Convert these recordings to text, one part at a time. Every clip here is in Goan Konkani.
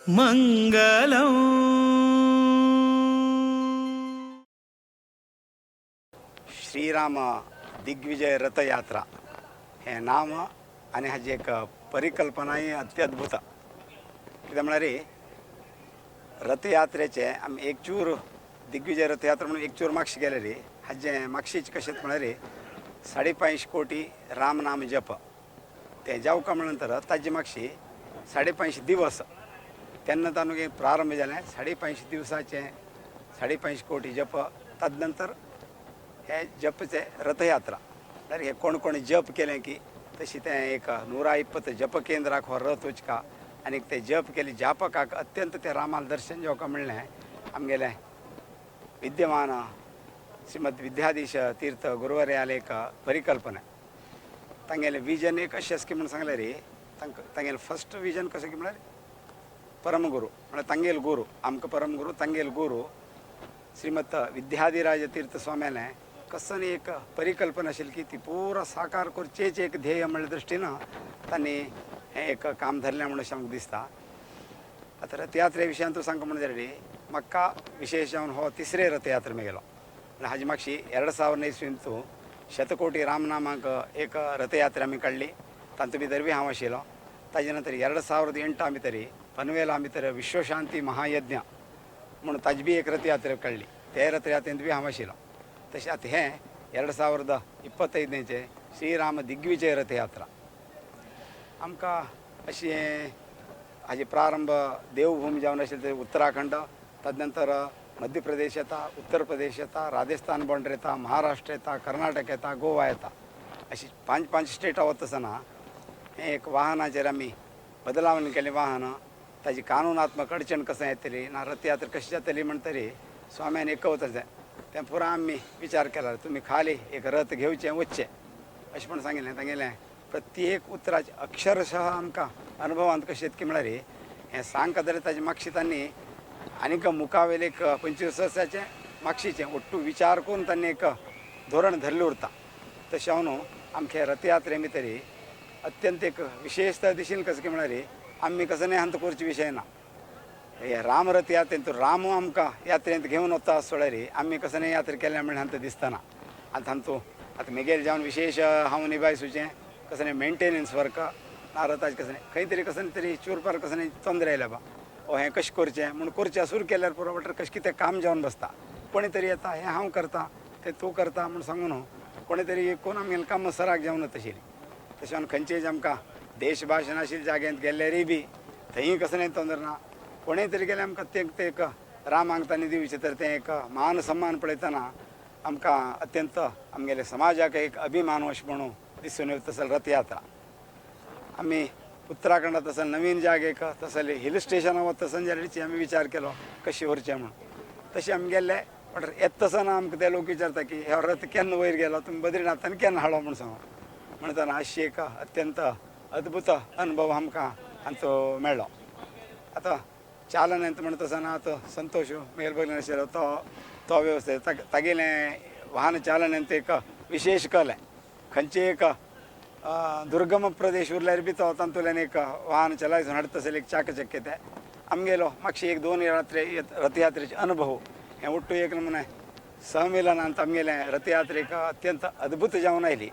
ಮಂಗಲಂ. श्रीराम दिग्विजय रथयात्रा हें नाम आनी हाजी एक परिकल्पनाय अत्यद्भुत. कित्याक म्हळ्यार रथयात्रेचें आमी एक चूर दिग्विजय रथयात्रा म्हणून एक चूर मागशी गेलेली. हाजें मागशीच कशें म्हळ्यार 5.5 कोटी राम नाम जप तें जावका म्हणून नंतर ताजे मागशी 5.5 दिवस तेन्ना तांकां प्रारंभ जालें. 5.5 दिवसाचें 5.5 कोटी जप, तदनंतर हे जपचे रथयात्रा. म्हळ्यार हे कोण कोण जप केलें की तशी तें एक 120 जप केंद्राक हो रथ वचका आनी ते जप केले जापकाक अत्यंत ते रामाल दर्शन जावका म्हणलें. आमगेलें विद्यमान श्रीमद विद्याधीश तीर्थ गुरुवर्याले एक परिकल्पना. तांगेलें विजन एक अशें आसा की म्हूण सांगलें रे, तांकां तांगेलें फस्ट विजन कशें की म्हळ्यार परमगुरू म्हळ्यार तांगेल गुरू, आमकां परमगुरू तांगेल गुरू श्रीमत विद्याधिराज तीर्थ स्वाम्यालें कसं एक परिकल्पना आशिल्ली की ती पुरा साकार करचेच एक ध्येय म्हणल्या दृश्टीन तांणी हें एक काम धरलें म्हणून अशें आमकां दिसता. आतां रथयात्रे विशयान तूं सांगता म्हणून जाल्यार म्हाका विशेश जावन हो तिसरे रथयात्रे गेलो. म्हळ्यार हाजी मागशी 2000 इस्वींतू शतकोटी रामनामाक एक रथयात्रा आमी काडली, तातूंत भितर बी हांव आशिल्लो. ताजे नंतर 2008 भितर पनवेला भितर विश्वशांती महायज्ञ म्हणून ताजी बी एक रथयात्रा काडली, ते रथयात्रेंत बी हांव आशिल्लो. तशें आतां हें 2025 श्रीराम दिग्विजय रथयात्रा आमकां अशें हाजे प्रारंभ देवभूमी जावन आशिल्लें ते उत्तराखंड, तदनंतर मध्य प्रदेश येता, उत्तर प्रदेश येता, राजस्थान बाउंड्री येता, महाराष्ट्र येता, कर्नाटक येता, गोवा येता, अशी 5 5 स्टेटां वता आसतना हें एक वाहनाचेर आमी बदलावण केलें. वाहन ताजी कानूनात्मक अडचण कशें येतली ना रथयात्रा कशी जातली म्हणटरी स्वाम्यान एक वता तें पुरा आमी विचार केला, तुमी खाली एक रथ घेवचें वचचें अशें म्हूण सांगिल्लें. तांगेलें प्रत्येक उतराचें अक्षरशः आमकां अनुभवांत कशें येत की म्हळ्यार हें सांगता जाल्यार ताजे मागशी तांणी आनीक मुखावेलें एक 25 वर्साचें मागशीचें ఒट्टू विचार करून तांणी एक धोरण धरलें उरता. तशें हांव न्हू आमचे रथयात्रे भितर अत्यंत एक विशेषता दिशीन कशें की म्हळ्यार आमी कसो न्ही हांत करचे विशय ना. हे राम रथ यात्रेंत राम आमकां यात्रेंत घेवन वता सोळ्यार आमी कसो न्ही यात्रा केल्या म्हणल्यार हांत दिसतना. आतां हांतू आतां मेगेल जावन विशेश हांव निभायसूचें कसो न्ही मेंटेनन्स वर्क ना रथाचें कसो न्ही खंय तरी कसो न्ही तरी चूरपार कसो न्ही तोंदरे आयल्या बा ओ हें कशें करचें म्हूण करचें सुरू केल्यार पुरो वटर कशें कितें काम जावन बसता. कोणी तरी येता हें हांव करता तें तूं करता म्हूण सांगू न्हू कोणी तरी कोण आमगेलें काम सराक जावन तशें. तशें आनी खंयचेय आमकां देश भाशा नाशिल्ल्या जाग्यांत गेल्यारय बी थंय कसो न्ही तोंदर ना. कोणें तरी गेल्यार आमकां तें एक रामाक तांणी दिवचें तर तें एक मान सन्मान पळयतना आमकां अत्यंत आमगेले समाजाक एक अभिमान अशें म्हणून दिसून येता तसो रथयात्रा. आमी उत्तराखंडात तसो नवीन जागेक तसले हिल स्टेशनां वता तसो जाल्यार आमी विचार केलो कशी व्हरचें म्हणून. तशें आमी गेल्ले पण येता आसतना आमकां ते लोक विचारता की हो रथ केन्ना वयर गेलो तुमी बद्रीनाथान केन्ना हाडलो म्हूण सांगो. म्हणटना अशी एक अत्यंत अद्भुत अनुभव आमकां हांचो मेळ्ळो. आतां चालन येता म्हणटा आसतना आतां संतोश मेल बगलेन आशिल्लो तो तो वेवस्थेत तागेलें वाहन चालन येता एक विशेश कलें. खंयचे एक दुर्गम प्रदेश उरल्यार बी तो तातूंतल्यान एक वाहन चलायसून हाडटा आसले एक चाकचक्य तें आमगेलो मातशी एक 2 रात्री रथयात्रेचे अनुभव हें ಒಟ್ಟು एक नमुने सहमिलनांत आमगेलें रथयात्रेक अत्यंत अद्भुत जावन आयली.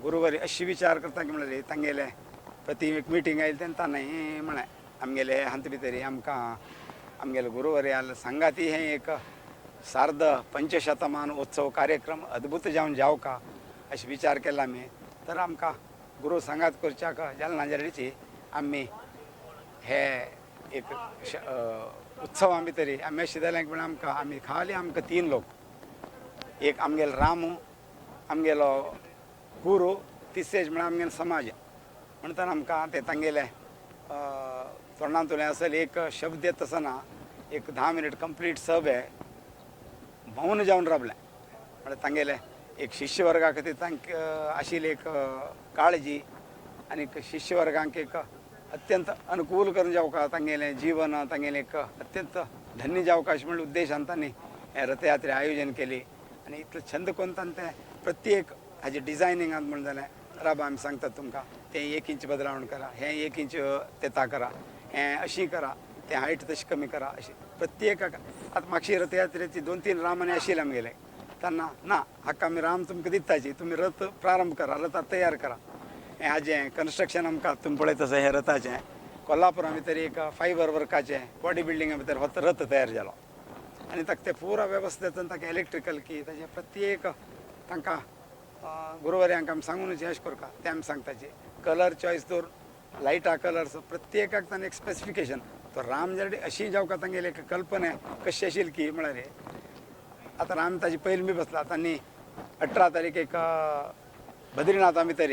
गुरुवारी अशी विचार करता की म्हणल्यार तांगेलें प्रति एक मिटींग आयली तेन्ना ताणें म्हळें आमगेले हांत भितर आमकां आमगेले गुरुवारी आल सांगाती हें एक सार्ध पंचशतमान उत्सव कार्यक्रम अद्भुत जावन जावका अशें विचार केला आमी. तर आमकां गुरू सांगात करच्याक जालें ना जाल्यार आमी हे एक उत्सवा भितर आमी अशें जालें की आमकां आमी खाली आमकां 3 लोक, एक आमगेलो रामू, आमगेलो गुरू, तिसरेच म्हळ्यार आमगेलो समाज. म्हणटना आमकां ते तांगेले तोंडांतल्यान असल एक शब्द येता आसतना एक 10 मिनट कंप्लीट सभे मौन जावन रावलें. म्हळ्यार तांगेले एक शिष्यवर्गा खातीर तांकां आशिल्ली एक काळजी आनी शिष्यवर्गांक एक अत्यंत अनुकूल करून जावका तांगेलें जीवन तांगेलें एक अत्यंत धन्य जावका अशें म्हणून उद्देशान तांणी हें रथयात्रे आयोजन केली. आनी इतलें छंद करून तांणी तें प्रत्येक हाजें डिजायनिंगांत म्हण जालें राबा आमी सांगतात तुमकां तें 1 इंच बदलावण करा, हें 1 इंच तेता करा, हें अशी करा, ते हायट तशी कमी करा अशी प्रत्येकाक. आतां मागशी रथयात्रेची 2-3 रामाने आशिल्ले आमगेले तेन्ना ना हाका आमी राम तुमकां दिताची, तुमी रथ प्रारंभ करा, रथा तयार करा. हें हाजें कन्स्ट्रक्शन आमकां तुमी पळयत आसा हें रथाचें कोल्हापुरा भितर एक फायबर वर्काचें बॉडी बिल्डिंगा भितर हो रथ तयार जालो आनी ताका ते पुरा वेवस्थेंत ताका इलेक्ट्रिकल की ताजें प्रत्येक तांकां गुरुवार्यांक आमी सांगूनच अशें करता ते आमी सांगताचे कलर चॉयस दवर लायटा कलर्स प्रत्येकाक ताणें एक स्पेसिफिकेशन. तो राम जाल्यार अशी जावका तांगेली एक कल्पना कशी आशिल्ली की म्हळ्यार आतां राम ताजे पयलीं बी बसला. तांणी 18 तारीख एक बद्रीनाथा भितर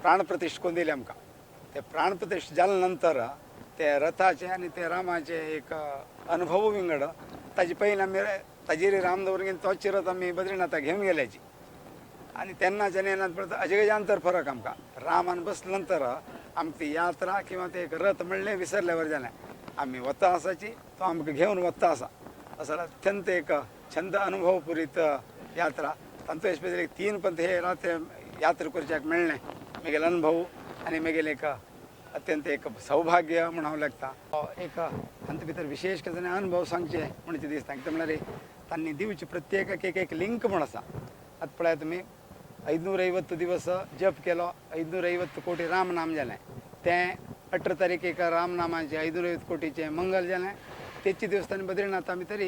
प्राणप्रतिश्ठ करून दिली आमकां. ते प्राणप्रतिश्ठ जाले नंतर ते रथाचे आनी ते रामाचे एक अनुभव विंगड. ताजे पयलीं आमी ताजेर राम दवरून घेवन तोच रथ आमी बद्रीनाथाक घेवन गेल्याची आनी तेन्नाच्यान येना पळयता अजगजांतर फरक आमकां. रामान बसले नंतर आमकां ती यात्रा किंवा ते एक रथ म्हणलें विसरल्यावर जालें. आमी वता आसाची तो आमकां घेवन वता आसा असो अत्यंत एक छंद अनुभवपुरीत यात्रा. तांचो स्पेशली 3 पंथ हे रात्र यात्रा करच्याक मेळ्ळें म्हगेलो अनुभव आनी म्हगेलें एक अत्यंत एक सौभाग्य म्हूण हांव लेखता. एक हातूंत भितर विशेश कितें अनुभव सांगचे म्हणचे दिसता कितें म्हळ्यार तांणी दिवचे प्रत्येकाक एक एक लिंक म्हूण आसा. आतां पळयात तुमी 550 दिवस जप केलो, 550 कोटी रामनाम जालें. तें 18 तारीख रामनामाचें 550 कोटीचें मंगल जालें. तेच दिवस तांणी बद्रीनाथा भितर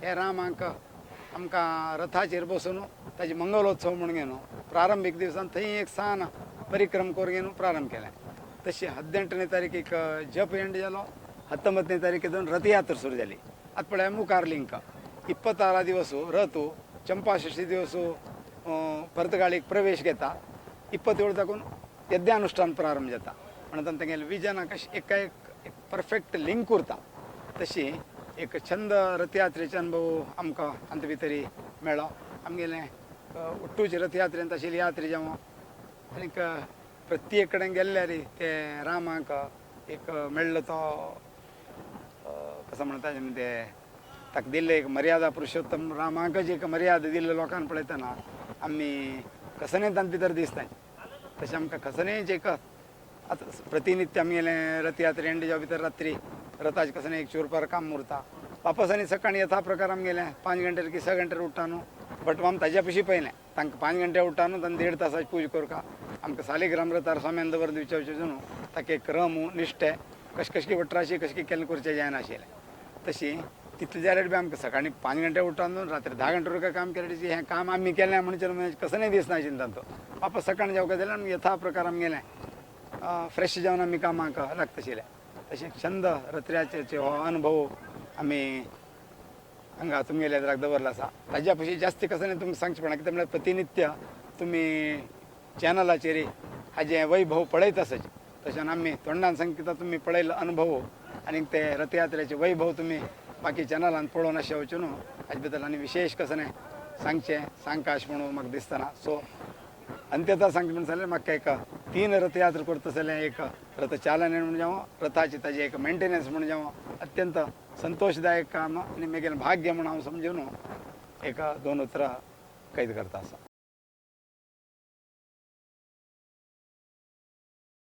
हे रामाक आमकां रथाचेर बसून ताजे मंगलोत्सव म्हूण घेवन प्रारंभीक दिवसान थंय एक सान परिक्रम करून घेवन प्रारंभ केलें. तशी 18 तारीख जप एंड जालो, 19 तारीख दोन रथयात्रा सुरू जाली. आतां पळय मुखार लिंक 26 दिवस रथ चंपाषष्ठी दिवस पर्तगाळीक प्रवेश घेता, 27 साकून यज्ञानुष्ठान प्रारंभ जाता. म्हणून तांगेलें विजनाक एका एक परफेक्ट लिंक उरता. तशी एक छंद रथयात्रेचे अनुभव आमकां हातूंत भितर मेळ्ळो. आमगेलें उट्टूचे रथयात्रेंत आशिल्ली यात्रा जावं आनीक प्रत्येक कडेन गेल्ल्यार ते रामाक एक मेळ्ळो तो कसो म्हणटा ते ताका दिल्ले एक मर्यादा पुरुषोत्तम रामाकच एक मर्यादा दिल्ले लोकांक पळयतना आमी कसनें तांचे भितर दिसता. तशें आमकां कसनेंच एक आतां प्रतिनित्य आमगेलें रथयात्रा एंड जावं भितर रात्री रथाचें कसलें एक चुरपार काम उरता. वापस आनी सकाळीं यथा प्रकार आमगेलें 5 घंटे की 6 घंटे उठ्ठा न्हू बट आमी ताज्या पशी पयलें तांकां 5 घंटे उठ्ठा न्हू तांकां 1.5 तासाची पूजा करका आमकां सालिग्राम रथार स्वाम्यान दवर दिवचे न्हू ताका एक क्रम निश्ठे कश कशी वट्राशी कशी केन्ना करचें जायनाशिल्लें. तशी तितलें जाल्यार बी आमकां सकाळीं 5 घंटे उठ्ठा न्हू रात्री 10 घंटे काम केलें हें काम आमी केलें म्हणचे कसलें दिसनाशिल्लें तांचो. वापस सकाळीं जावंक जाल्यार आमी यथा प्रकार आमगेलें फ्रेश जावन आमी कामाक लागताशिल्लें. तशें छंद रथयात्रेचे हो अनुभव आमी हांगा तुमगेल्या एदराक दवरला आसा. ताज्या पशी जास्त कसलें तुमकां सांगचें पडना कित्याक म्हळ्यार प्रतिनित्य तुमी चॅनलाचेर हाजें वैभव पळयत आसाचे. तशें आमी तोंडान सांगता तुमी पळयलो अनुभव आनी ते रथयात्रेचे वैभव तुमी बाकी चॅनलान पळोवन अशें वचून न्हू हाजे बद्दल आनी विशेश कसलें सांगचें सांगका अशें म्हणून म्हाका दिसतना. सो अंत्यता सांगचें म्हणून जाल्यार म्हाका एक 3 रथयात्रा करता जाल्यार एक रथ चालन म्हूण जावं रथाची ताजी एक मेंटेनन्स म्हूण जावं अत्यंत संतोशदायक काम आनी म्हगेलें भाग्य म्हूण हांव समजून एक 2 उतरां कैद करता आसा.